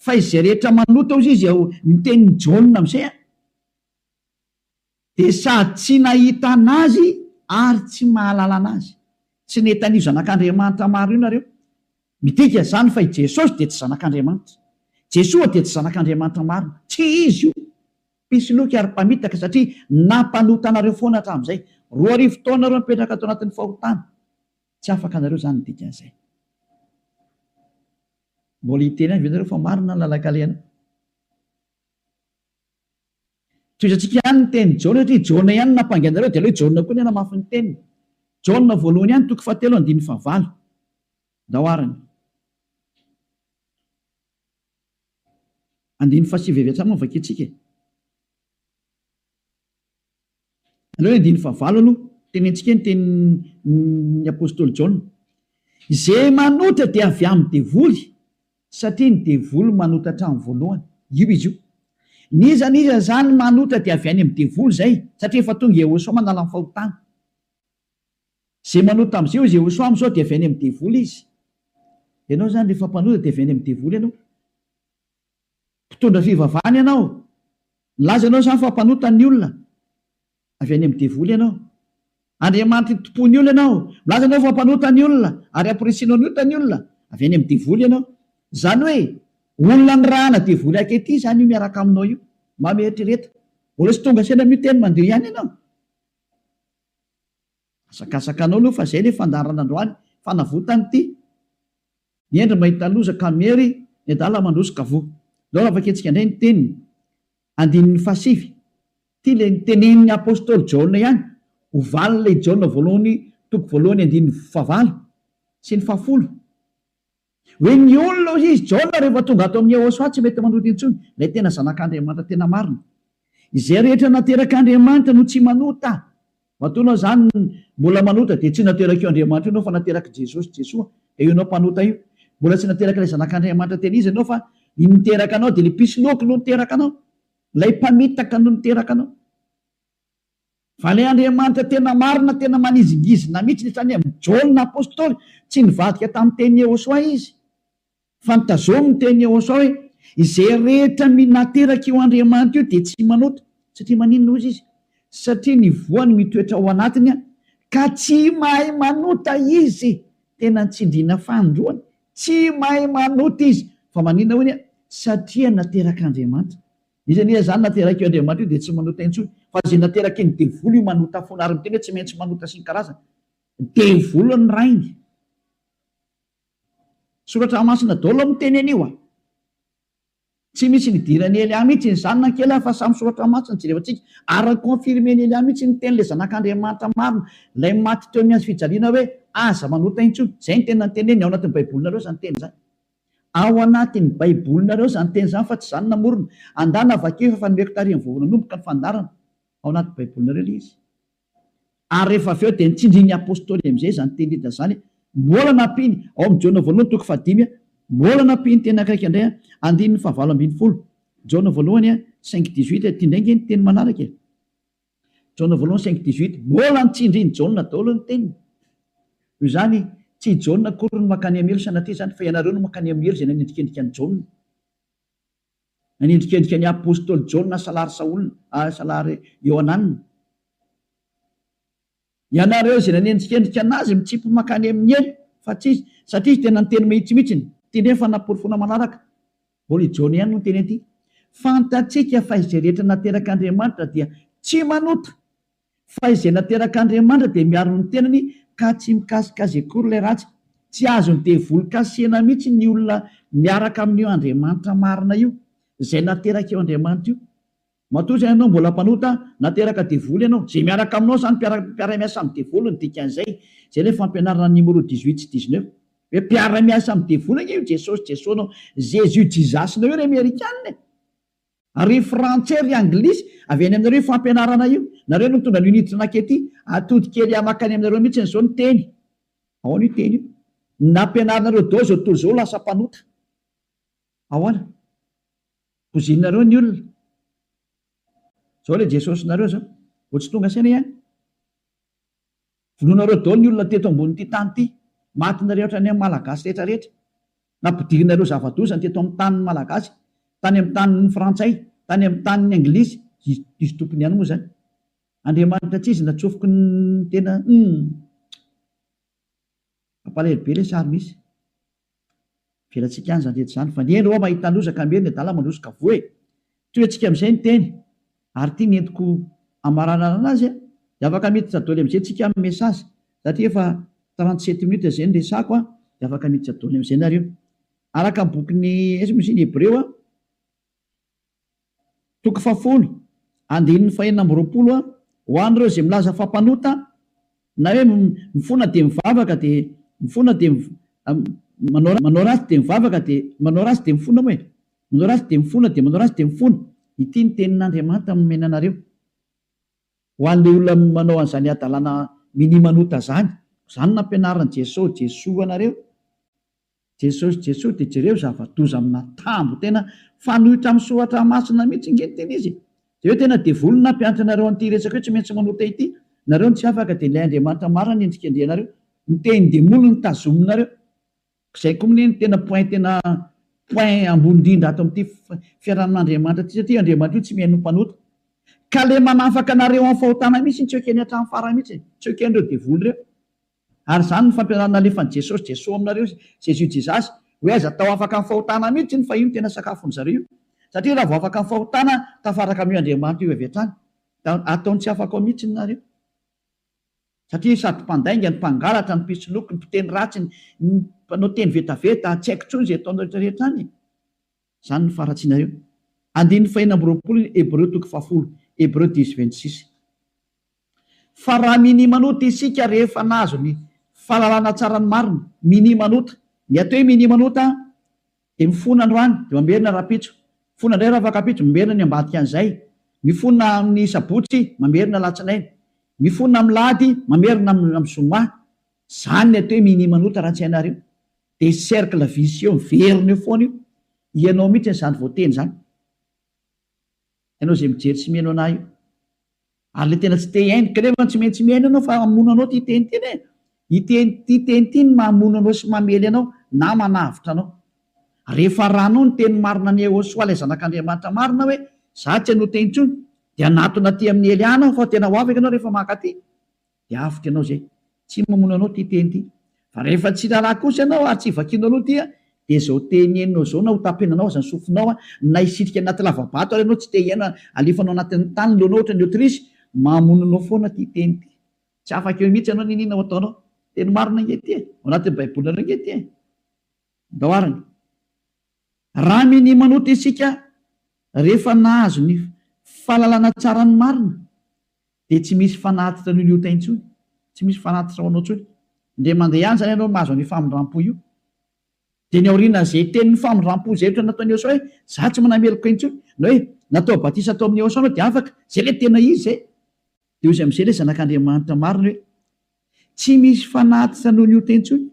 Fa izay rehetra manota hozy izy ao ny tenin'i Jaona amin'izay an, dia sady tsy nahita an'Azy ary tsy mahalala an'Azy. Tsy nahita an'io Zanak'Andriamanitra maro io nareo. Midika izany fa i Jesosy dia tsy Zanak'Andriamanitra. Jesoa dia tsy Zanak'Andriamanitra marina. Tsy Izy io. Mpisoloky ary mpamitaka satria nampanota anareo foana hatramin'izay. 2000 taona nareo nipetraka ato anatin'ny fahotana. Tsy afaka anareo izany ny dikan'izay. Mbola hiteny ihany ve nareo fa marina ny lalan-kalehanao? Tohizantsika ihany ny tenin'i Jaona satria Jaona ihany no nampangy anareo dia aleo i Jaona koa ny hanamafy ny teniny. Jaona voalohany ihany toko fahatelo andininy fahavalo. Ndao arany. Andininy fahasivy avy hatrany moa vakintsika e. Aleo ny andininy fahavalo aloha, tenentsika ny tenin'ny apostoly Jaona. Izay manota dia avy amin'ny devoly, satria ny devoly manota hatramin'ny voalohany. Io izy io. N'iza n'iza izany manota dia avy any amin'ny devoly izay, satria efa tonga Yehosua manala ny fahotana. Izay manota amin'izay hoy Yehosua amin'izao dia avy any amin'ny devoly izy. Ianao izany rehefa mpanota dia avy any amin'ny devoly ianao. Mpitondra fivavahana ianao. Milaza ianao izany fa mpanota ny olona. Avy any amin'ny devoly ianao. Andriamanitry ny tompon'ny olona ianao. Milaza ianao fa mpanota ny olona ary amporisihinao ny ota ny olona. Avy any amin'ny devoly ianao. Izany hoe olona nirahana devoly akety izany io miaraka aminao io. Mba mieritrereta. Mbola tsy tonga saina amin'io teny mandeha ihany ianao. Asakasaka anao aloha fa izay ilay fandaharana androany. Fanavotana ity. Ny hendry mahita loza ka miery, ny adala mandroso ka voa. Ndao raha vakintsika indray ny teniny, andininy fahasivy. Ity ilay notenenin'ny apostoly Jaona ihany, ho valin'ilay Jaona voalohany toko voalohany andininy fahavalo sy ny fahafolo. Hoe ny olona hoy izy, Jaona rehefa tonga ato amin'i Yehosua tsy mety manota intsony, ilay tena zanak'Andriamanitra tena marina. Izay rehetra naterak'Andriamanitra no tsy manota. Matoa anao izany mbola manota dia tsy naterak'io Andriamanitra io ianao fa naterak'i Jesosy, Jesoa, dia io ianao mpanota io. Mbola tsy naterak'ilay Zanak'Andriamanitra tena izy ianao fa ny niteraka anao dia ilay mpisoloky no niteraka anao. Ilay mpamitaka no niteraka anao. Fa ilay Andriamanitra tena marina, tena manizingizina mihitsy, hatrany amin'i Jaona Apostoly, tsy nivadika tamin'ny tenin'i Yehosua izy. Fa notazominy ny tenin'i Yehosua hoe, Izay rehetra nateraka io Andriamanitra io dia tsy manota. Satria maninona hozy izy? Satria ny voany mitoetra ao anatiny ka tsy mahay manota izy. Tena nitsindriana fanindroany. Tsy mahay manota izy. Fa maninona hoy ny? Satria naterak'Andriamanitra. Iza anie izany naterak'io Andriamanitra io dia tsy manota intsony. Fa izay nateraky ny devoly io manota foana ary miteny hoe tsy maintsy manota sy ny karazany. Devoly ny rainy. Soratra masina daholo miteny an'io a! Tsy misy nidiran'i Elia mihitsy izany na kely fa samy soratra masina jerevantsika ary ni-confirmer-n'i Elia mihitsy ny teny ilay zanak'Andriamanitra marina ilay maty teo amin'ny hazo fijaliana hoe aza manota intsony. Izay ny tena niteneniny ao anatin'ny baibolinareo izany teny izany. Ao anatin'ny baibolinareo izany teny izany fa tsy izaho no namorona. Andana vakio efa nomeko tarihin'ny vao nanomboka ny fandaharana. Ao anaty baibolinareo ilay izy. Ary rehefa avy eo dia nitsindrin'ny Apostoly amin'izay izany teny rehetra izany, mbola nampiany, ao amin'ny Jaona voalohany toko fahadimy, mbola nampiany teny akaiky indray, andininy fahavalo ambin'ny folo, Jaona voalohany cinq dix-huit, ity indray ange ny teny manaraka e, Jaona voalohany cinq dix-huit, mbola nitsindrin'i Jaona daholo ny teniny. Noho izany, tsy i Jaona akory no mankany amin'ny helo sanatria izany, fa ianareo no mankany amin'ny helo izay nanendrikendrika an'i Jaona. Nanendrikendrika ny apostoly Jaona salary Saola, salary Iohanana. Ianareo izay nanendrikendrika anazy mitsipy mankany amin'ny helo, fa tsy izy, satria izy tena niteny mahitsy mihitsiny. Ity indray ny fanaporofoana manaraka. Mbola i Jaona ihany no niteny an'ity. Fantatsika fa izay rehetra naterak'Andriamanitra dia tsy manota. Fa izay naterak'Andriamanitra dia miaro ny tenany ka tsy mikasika azy akory ilay ratsy. Tsy azon'ny devoly kasihina mihitsy ny olona miaraka amin'io Andriamanitra marina io, izay naterak'io Andriamanitra io. Matoa izany ianao mbola mpanota, nateraka devoly ianao. Izay miaraka aminao izany mpiara-miasa amin'ny devoly ny dikan'izay. Izay ilay fampianarana numéro dix-huit sy dix-neuf. Hoe mpiara-miasa amin'ny devoly ange io Jesosy Jesoa-nao, Jésus Jesus-nao io ry Amerikana e! Ry frantsay ry anglisy, avy any aminareo io fampianarana io. Nareo no nitondra an'io niditra nankety. Atody kely makany aminareo mihitsy izao ny teny. Ahoana io teny io? Nampianarinareo daholo izao tontolo izao ho lasa mpanota. Ahoana? Pozinareo ny olona. Izao ilay Jesosinareo izao. Vao tsy tonga saina ihany. Vonoinareo daholo ny olona teto ambonin'ity tany ity. Matinareo hatrany amin'ny Malagasy rehetra rehetra. Nampidirinareo zava-doza ny teto amin'ny tanin'ny Malagasy, tany amin'ny tanin'ny Frantsay, tany amin'ny tanin'ny Anglisy, izy tompony ihany moa izany. Andriamanitra tsy izy natsofoky ny tena humm. Mampalahelo be ilay sary misy. Avelantsika any izany rehetra izany fa ny hendry hoa mahita loza ka miery ny adala mandroso ka voa e! Tohiantsika amin'izay ny teny ary ity ny entiko hamaranana anazy a! Dia afaka miditra doly amin'izay tsika amin'ny message satria efa 37 minutes izay ny resako a! Dia afaka miditra doly amin'izay nareo. Araka ny bokin'ny aiza moa izy iny Hebreo a! Toko fahafolo, andininy fahenina amby 20 a, Ho an'ireo izay milaza fa mpanota, na hoe mifona dia mivavaka dia mifona dia manao manao ratsy dia mivavaka dia manao ratsy dia mifona moa e, manao ratsy dia mifona dia manao ratsy dia mifona, ity ny tenin'Andriamanitra nomena anareo. Ho an'ilay olona manao an'izany hadalana minia manota izany, izany no nampianarin'i Jesoa, Jesoa anareo. Jesosy Jesoa dia jereo zava-doza amina tambo tena fanohitra amin'ny soratra masina mihitsy nge ny tena izy e! Jereo tena devoly no nampianatra anareo an'ity resaka hoe tsy maintsy manota ity, nareo no tsy afaka dia ilay Andriamanitra marina no endrikendrehanareo, ny tenin-demoly no tazominareo, izay koa mne no tena point tena point ambony indrindra ato amin'ity fiarahamin'Andriamanitra ity satria Andriamanitra io tsy mihaino ny mpanota ka le manafaka anareo amin'ny fahotana mihitsy no tsy ekeny hatramin'ny farany mihitsy e! tsy eken'ireo devoly ireo. Ary izany no fampianarana nalefan'i Jesosy, Jesoa aminareo, Jésus Jesus, hoe aza atao afaka amin'ny fahotana mihitsy iny fa io no tena sakafon'ny zareo io. Satria raha vao afaka amin'ny fahotana, tafaraka amin'io Andriamanitra io avy hatrany. Da ataony tsy afaka ao mihitsy nareo. Satria sady mpandainga, ny mpangalatra, ny mpisoloky, ny mpiteny ratsy, ny mpanao teny vetaveta, tsy haiko intsony izay ataonareo rehetra rehetra any e. Izany no faharatsianareo. Andininy fahenina amby 20 Hebreo toko fahafolo, Hébreux dix 26. Fa raha minia manota isika rehefa nahazo ny fahalalana tsara ny marina, minia manota. Ny atao hoe minia manota dia mifona androany dia mamerina rahampitso, mifona indray rahafakampitso, mamerina ny ambadika an'izay, mifona amin'ny sabotsy, mamerina alatsinainy, mifona amin'ny lahady, mamerina amin'ny zoma. Izany ny atao hoe minia manota raha tsy hainareo. Dia cercle vicieux miverina eo foana io. Ianao mihitsy izany voateny izany. Ianao izay mijery sy mihaino anah io. Ary le tena tsy te hihaino, kanefa tsy maintsy mihaino ianao fa hamono anao ity teny ity anie. Ity ity teny ity no mamono anao sy mamely anao na manavotra anao. Rehefa arahanao ny teny marina an'i Yehosua ilay zanak'Andriamanitra marina hoe za tsy hanota intsony dia hanatona aty amin'i Eliana aho fa tena ho afaka ianao rehefa mankaty. Dia avotra ianao izay. Tsy mamono anao ity teny ity. Fa rehefa tsy raharaha kosa ianao ary tsy vakianao aloha ity dia izao teny henonao izao na ho tapenanao aza ny sofinao na hisitrika anaty lava-bato ary ianao tsy te hihaino alefanao anatin'ny tany ny lohanao ohatran'ny autruche, mamono anao foana ity teny ity. Tsy afaka eo mihitsy ianao n'inona ho ataonao. Teny marina ange ity e. Ao anatin'ny baibolinareo ange ity e. Ndao arany. Raha minia manota isika rehefa nahazo ny fahalalana tsara ny marina dia tsy misy fanatitra noho ny ota intsony, tsy misy fanatitra ho anao intsony. Indray mandeha ihany izany ianao mahazo an'io famindrampo io. Dia ny aorianan'izay tenin'ny famindrampo izay ohatra nataon'i Yehosua hoe, za tsy manameloka intsony, na hoe natao batisa tao amin'i Yehosua anao dia afaka, izay ilay tena izy izay. Dia hoy izy amin'izay ilay zanak'Andriamanitra marina hoe, tsy misy fanatitra noho ny ota intsony,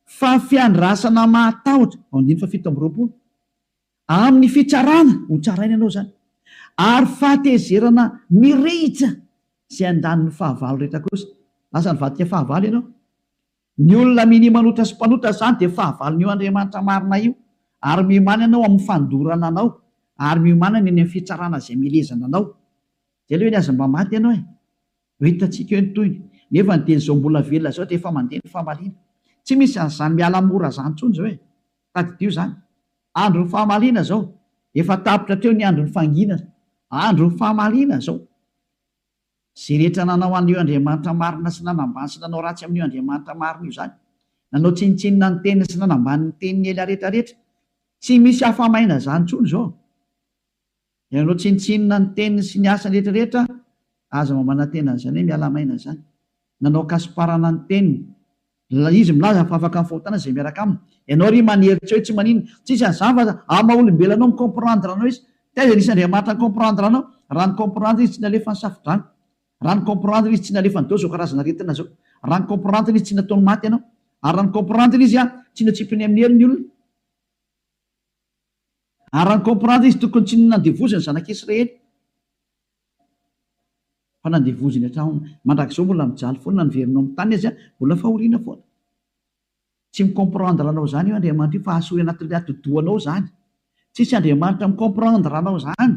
fa fiandrasana mahatahotra, ao andininy faha 27. Amin'ny fitsarana, ho tsaraina ianao izany, ary fahatezerana mirehitra izay handany ny fahavalo rehetra kosa. Lasa nivadika fahavalo ianao. Ny olona minia manota sy mpanota izany dia fahavalon'io Andriamanitra marina io, ary miomàna ianao amin'ny fandorana anao, ary miomàna ny any amin'ny fitsarana izay milezana anao. Izay aloha eny aza mba maty ianao e! Ho hitantsika eo ny tohiny. Nefa ny dia izao mbola velona izao dia efa mandeha ny famaliana. Tsy misy an'izany miala mora izany intsony izao e! Tadidio izany. Andron'ny fahamaliana izao. Efa tapitra hatreo ny andron'ny fanginana. Andron'ny fahamaliana izao. Izay rehetra nanao an'io Andriamanitra marina sy nanambany sy nanao ratsy amin'io Andriamanitra marina io izany. Nanao tsinontsinona ny teniny sy nanambany ny tenin'i Elia rehetra rehetra. Tsy misy afa-maina izany intsony izao. Ianareo tsinontsinona ny teniny sy ny asany rehetra rehetra, aza mba manantena an'izany hoe miala maina izany. Nanao kasiparana ny teniny. Izy milaza fa afaka amin'ny fahotana izay miaraka aminy. Ianao ry manery tsy hoe tsy maninona. Tsisy an'izany fa amin'ny maha olombelona anao mi-comprendre anao izy. Taiza nisy Andriamanitra ni-comprendre anao? Raha ni-comprendre izy tsy nalefa ny safodrano. Raha ni-comprendre izy tsy nalefany daholo izao karazana aretina izao. Raha ni-comprendre izy tsy nataony maty ianao. Ary raha ni-comprendre izy tsy natsipiny amin'ny helo ny olona. Ary raha ni-comprendre izy tokony tsy nandevoziny ny zanak'Israely fa nandevoziny hatramin'ny mandrakizao mbola mijaly foana na niverina ao amin'ny tany aza mbola fahoriana foana. Tsy mi-comprendre anao izany io Andriamanitra io fa asory anatin'ilay atidohanao izany. Tsisy Andriamanitra mi-comprendre anao izany.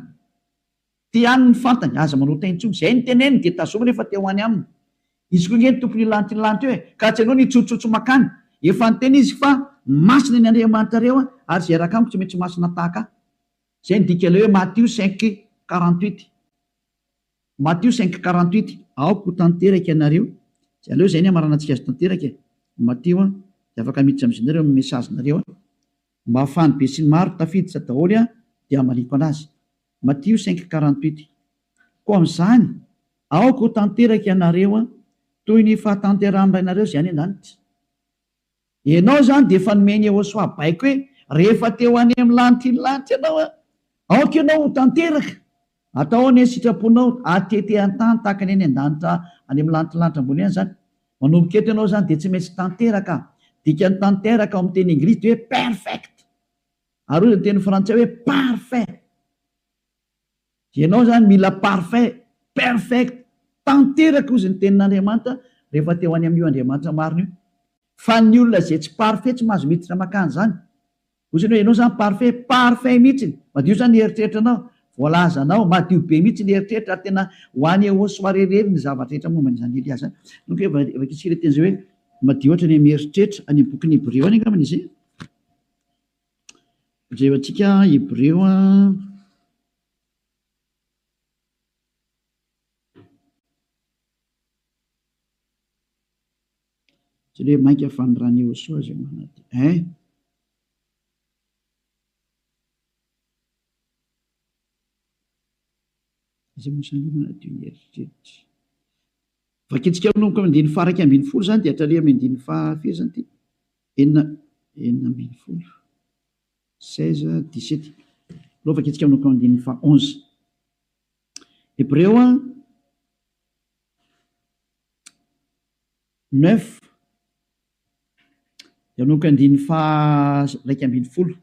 Ty ihany ny fantany, aza manota intsony. Izay ny teneniny dia tazomy rehefa te ho any aminy. Izy koa ange ny tompon'io lanitra io lanitra io e! Ka tsy ianao no hitsotsotsy makany. Efa niteny izy fa masina ny Andriamanitrareo ary izay hiaraka amiko tsy maintsy masina tahaka ahy. Izay ny dikan'ilay hoe Matio cinq 48. Matio cinq 48, Aoka ho tanteraka ianareo. Izay aleo izay ny hamaranantsika azy tanteraka e! Matio an, dia afaka miditra amin'izay nareo amin'ny message-nareo an. Mba ahafahan'ny besinimaro tafiditra daholo an, dia hamaliako anazy. Matio cinq 48, Koa amin'izany, aoka ho tanteraka ianareo toy ny fahatanterahan'ny Rainareo izay any an-danitra. Ianao izany dia efa nomen'i Yehosua baiko hoe, rehefa te ho any amin'ny lanitry ny lanitra ianao, aoka ianao ho tanteraka. Atao anie ny sitraponao, atete an-tany tahaka ny any an-danitra any amin'ny lanitry ny lanitra ambony any izany. Manomboka eto ianao izany dia tsy maintsy tanteraka. Dikan'ny tanteraka ao amin'ny teny anglisy dia hoe perfect. Ary hoy ny teny frantsay hoe parfait. Ianao izany mila parfait, perfect, tanteraka hozy ny tenin'Andriamanitra rehefa te ho any amin'io Andriamanitra marina io. Fa ny olona izay tsy parfait tsy mahazo miditra makany izany. Hozy ny hoe ianao izany parfait, parfait mihitsy. Madio izany ny eritreritranao, voalazanao, madio be mihitsy ny eritreritra ary tena ho any eo soirée irery ny zavatra rehetra momba an'izany Elia izany. Donc vakintsika ilay teny izay hoe madio ohatra ny mieritreritra any amin'ny bokin'ny Hebreo any angambany izy. Jerentsika Hebreo a. Tsy hoe mainka fa ny ran'i Yehosua izay manadio. Hein? Iza moa izany manadio ny eritreritra? Vakintsika manomboka amin'ny andininy faha 11 izany dia hatrany amin'ny andininy faha firy izany ity? Enina, 16, 16, 17. Aleo vakintsika manomboka amin'ny andininy faha 11. Hebreo a, neuf, dia manomboka andininy faha 11.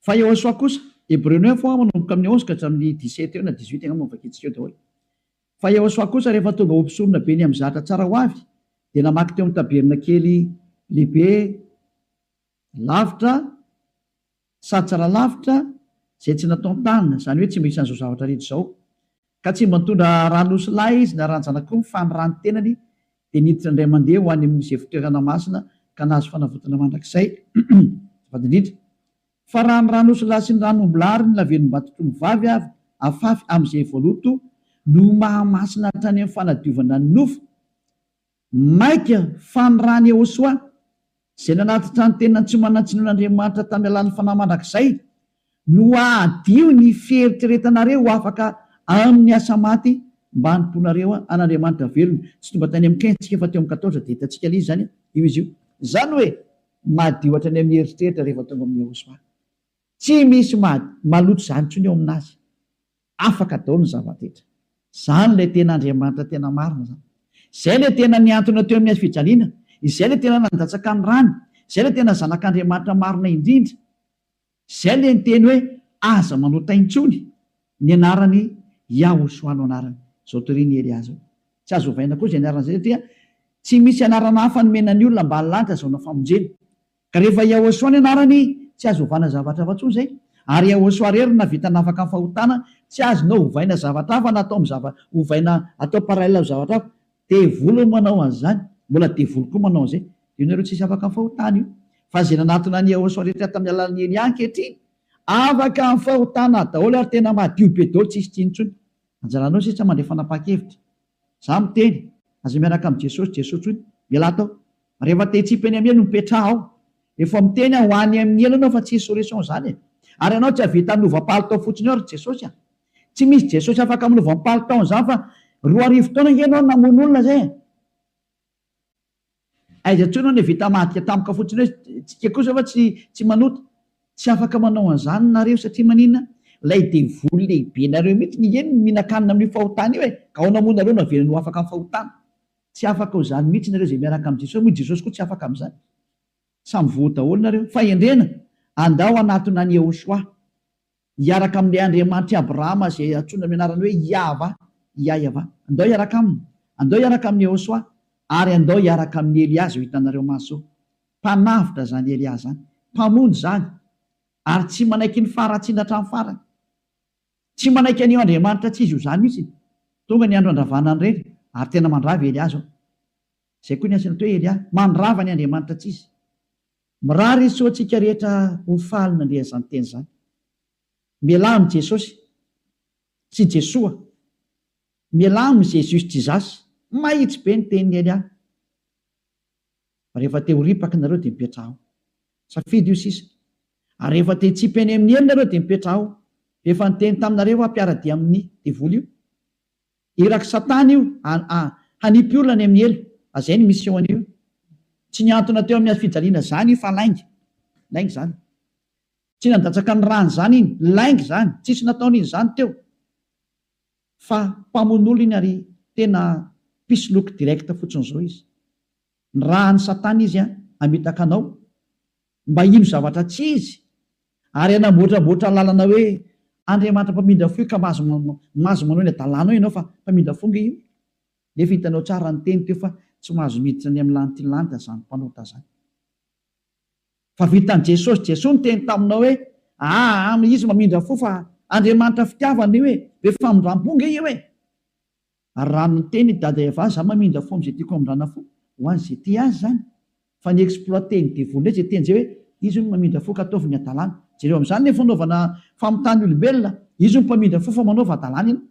Fa Yehosua kosa, Hebreo neuf a, manomboka amin'ny 11 ka hatramin'ny 17 eo na 18 angamba no vakintsika eo daholo. Fa Yehosua kosa rehefa tonga ho mpisorona be ny amin'ny zatra tsara ho avy, dia namaky teo amin'ny tabernakely lehibe lavitra sady tsara lavitra izay tsy nataon-tanana, izany hoe tsy mba isan'izao zavatra rehetra izao. Ka tsy mba nitondra ran'osilahy izy na ran-janak'omby fa ny ran'ny tenany dia niditra indray mandeha ho any amin'izay fitoerana masina ka nahazo fanavotana mandrakizay. Azafady indrindra. Fa raha ny ran'osilahy sy ny ran'ombilahy ary ny lavenom-batotr'ombivavy avy afafy amin'izay voaloto no mahamasina hatrany amin'ny fanadiovana ny nofo, mainka fa ny ran'i Yehosua, izay nanatitra ny tenany tsy manan-tsinoan'Andriamanitra tamin'ny alalan'ny Fanahy mandrakizay, no hahadio ny fieritreretanareo ho afaka amin'ny asa maty mba hanompoanareo an'Andriamanitra velona. Tsy tonga tany amin'ny quinze tsika fa teo amin'ny quatorze dia hitantsika ilay izy izany, io izy io. Izany hoe Madio hatrany amin'ny eritreritra rehefa tonga amin'i Yehosua. Tsy misy maloto izany intsony eo aminazy. Afaka daholo ny zava-drehetra. Izany ilay tena Andriamanitra tena marina izany. Izay ilay tena nihantona teo amin'ny hazo fijaliana. Izay ilay tena nandatsaka ny rany. Izay ilay tena Zanak'Andriamanitra marina indrindra. Izay ilay niteny hoe aza manota intsony, ny anarany Yahoshuah no anarany. Izao torian'i Elia izao. Tsy azo ovaina koa izay anarana izay satria tsy misy anarana hafa nomena ny olona ambany lanitra azahoana famonjena. Ka rehefa Yahoshuah ny anarany, tsy azo ovana zavatra hafa intsony izay. Ary Yahoshuah irery no nahavita nafaka ny fahotana, tsy azonao ovaina zavatra hafa na atao amin'ny zava, ovaina atao parallèle amin'ny zavatra hafa. Devoly no manao an'izany, mbola devoly koa manao an'izay. Io nareo tsisy afaka amin'ny fahotana io. Fa izay nanatona an'i Yahoshuah rehetra tamin'ny alalan'i Elia ankehitriny, afaka amin'ny fahotana daholo ary tena madio be daholo tsisy tsiny intsony. Anjaranao sisa mandray fanapahan-kevitra. Za miteny, aza miaraka amin'i Jesosy Jesosy intsony, mialà tao. Rehefa te hitsipy eny amin'ny helo mipetraha ao. Efa miteny aho ho any amin'ny helo ianao fa tsisy solution izany e. Ary ianao tsy hahavita hanova palitao fotsiny eo ry Jesosy a. Tsy misy Jesosy afaka manova ny palitaony izany fa 2000 taona ange ianao no namono olona zay e. Aiza intsony ianao no vita madika tampoka fotsiny hoe tsika kosa fa tsy tsy manota. Tsy afaka manao an'izany nareo satria maninona? Ilay devoly lehibe nareo mihitsy nge no mihinan-kanina amin'io fahotana io e. Ka ahoana moa nareo no avelany ho afaka amin'ny fahotana? Tsy afaka ho izany mihitsy nareo izay miaraka amin'i Jesosy, moa i Jesosy koa tsy afaka amin'izany. Samy voa daholo nareo. Fahendrena, andao hanatona an'i Yehoshuah. Hiaraka amin'ilay Andriamanitr'i Abrahama izay antsoina amin'ny anarany hoe Iahvah, Iaiavah. Andao hiaraka aminy. Andao hiaraka amin'i Yehoshuah. Ary andao hiaraka amin'i Elia izao hitanareo maso izao. Mpanavotra izany Elia izany. Mpamonjy izany. Ary tsy manaiky ny faharatsiana hatramin'ny farany. Tsy manaiky an'io Andriamanitra tsy izy io izany mihitsy. Tonga ny andro handravana an'ireny, ary tena mandrava i Elia izao. Izay koa ny asany atao hoe Elia. Mandrava ny Andriamanitra tsy izy. Mirary soa antsika rehetra ho faly nandre an'izany teny izany. Mialà amin'i Jesosy sy Jesoa. Mialà amin'i Jesus Jesus. Mahitsy be ny tenin'i Elia. Fa rehefa te ho ripaka nareo dia mipetraha ao. Safidy io sisa. Ary rehefa te hitsipy any amin'ny helo nareo dia mipetraha ao. Efa niteny taminareo aho mpiara-dia amin'ny devoly io. Irak'i satana io hanipy olona any amin'ny helo. Azay ny mission an'io. Tsy nihantona teo amin'ny hazofijaliana zany io fa lainga. Lainga zany. Tsy nandatsaka ny rany zany iny. Lainga zany. Tsisy nataony iny zany teo. Fa mpamono olona iny ary tena mpisoloky direct fotsiny zao izy. Nirahan'i satana izy hamitaka anao mba hino zavatra tsy izy ary hanamboatramboatra lalana hoe Andriamanitra mpamindra fo io ka mahazo mahazo manao ny adalanao ianao fa mpamindra fo nge io. Nefa hitanao tsara ny teny teo fa tsy mahazo miditra any amin'ny lanitry ny lanitra zany mpanota zany. Fa vitan'i Jesosy Jesoa niteny taminao hoe aa izy mamindra fo fa Andriamanitra fitiavana io e, be famindrampo nge io e. Ary raha niteny i Dada Eva za mamindra fo amin'izay tiako hamindrana fo, ho an'izay tia azy izany. Fa ny exploiter ny devoly indray izay teny izay hoe izy hono mamindra fo ka ataovy ny hadalana. Jereo amin'izany ny fanaovana famitahana olombelona, izy hono mpamindra fo fa manaova hadalana ianao.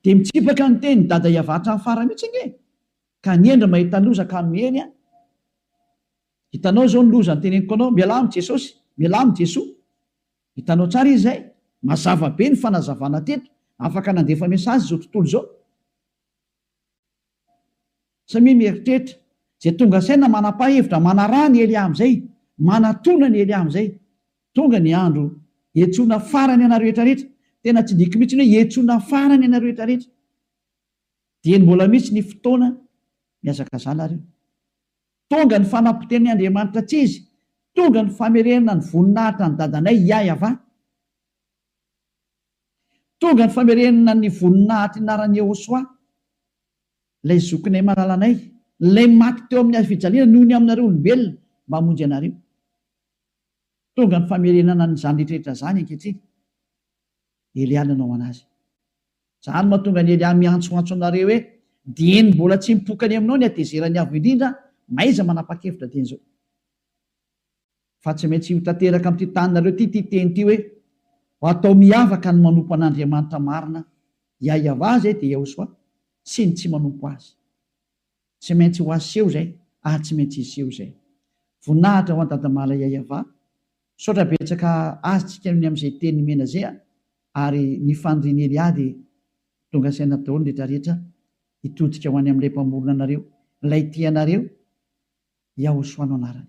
Dia mitsipaka ny teny Dada Eva hatramin'ny farany mihitsy ange e! Ka ny hendry mahita loza ka miheny an! Hitanao izao ny loza noteneniko anao, mialà amin'i Jesosy, mialà amin'i Jesoa. Hitanao tsara izy izay? Mazava be ny fanazavana teto, afaka nandefa message izao tontolo izao. Samia mieritreritra, izay tonga saina manapa-hevitra manaraha ny Elia amin'izay, manatona ny Elia amin'izay. Tonga ny andro hiantsoana farany anareo rehetra rehetra, tena tsindriako mihitsy ny hoe hiantsoana farany anareo rehetra rehetra. Dieny mbola misy ny fotoana, mihazakazaha nareo. Tonga ny fanapotehan'ny Andriamanitra tsy izy, tonga ny famerenana ny voninahitra an'i dadanay Yah-Yavah. Tonga ny famerenana ny voninahitry ny anaran'i Yehosua, ilay zokinay malalanay, ilay maty teo amin'ny hazo fijaliana noho ny aminareo olombelona mba hamonjy anareo. Tonga ny famerenana an'izany rehetra rehetra izany ankehitriny. Elia nanao anazy. Izany no mahatonga an'i Elia miantsoantso anareo hoe, Dieny mbola tsy mipoka any aminao ny hatezeran'ny Avo Indrindra, mahaiza manapa-kevitra dieny izao. Fa tsy maintsy ho tanteraka amin'ity taninareo ity ity teny ity hoe, Ho atao miavaka ny manompo an'Andriamanitra marina, Yahweh izay dia Yahoshuah, sy ny tsy manompo Azy. Tsy maintsy ho aseho izay ary tsy maintsy hiseho izay. Voninahitra ho an'i Dadamala Yahweh. Misaotra betsaka azy tsika ny amin'izay teny nomena zay a! Ary ny fanirian'i Elia dia tonga saina daholo ny rehetra rehetra hitodika ho any amin'ilay mpamorona anareo, ilay tia anareo, Yahoshua no anarany.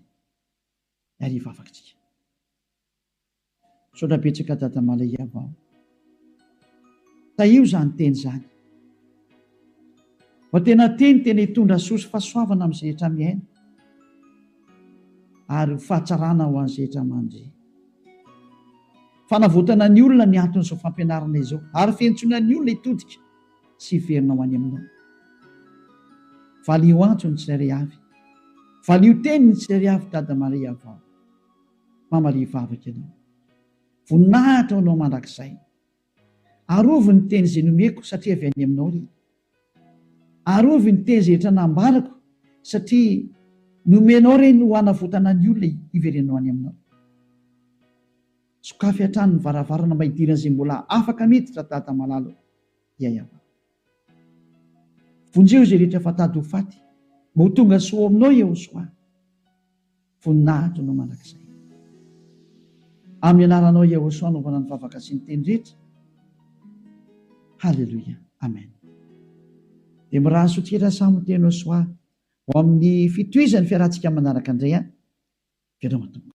Ary hivavaka tsika. Misaotra betsaka Dada Malaiava o. Tahio izany teny izany. Fa tena teny tena hitondra soa sy fahasoavana amin'izay rehetra miaina ary ho fahatsarana ho an'izay rehetra mandre. Fanavotana ny olona ny anton'izao fampianarana izao ary fiantsoana ny olona hitodika sy hiverina ho any aminao. Valio antso ny tsirairay avy. Valio teny ny tsirairay avy Dada Maria vao. Mamalia vavaka ianao. Voninahitra ho anao mandrakizay. Arovy ny teny izay nomeko satria avy any aminao ry. Arovy ny teny izay rehetra nambarako satria nomenao ireny ho hanavotana ny olona hiverenao any aminao. Sokafy hatrany ny varavarana mba hidiran'izay mbola afaka miditra Dada malala o. Yayava. Vonjeo izay rehetra efa tady ho faty mba ho tonga soa ao aminao Yehosoa. Voninahitra anao mandrakizay. Amin'ny anaranao Yehosoa anaovana ny vavaka sy ny teny rehetra. Haleloia. Amen. Dia mirary soa tsika samy ho teny Soa ho amin'ny fitohizan'ny fiarahantsika manaraka indray an. Veloma tompoko.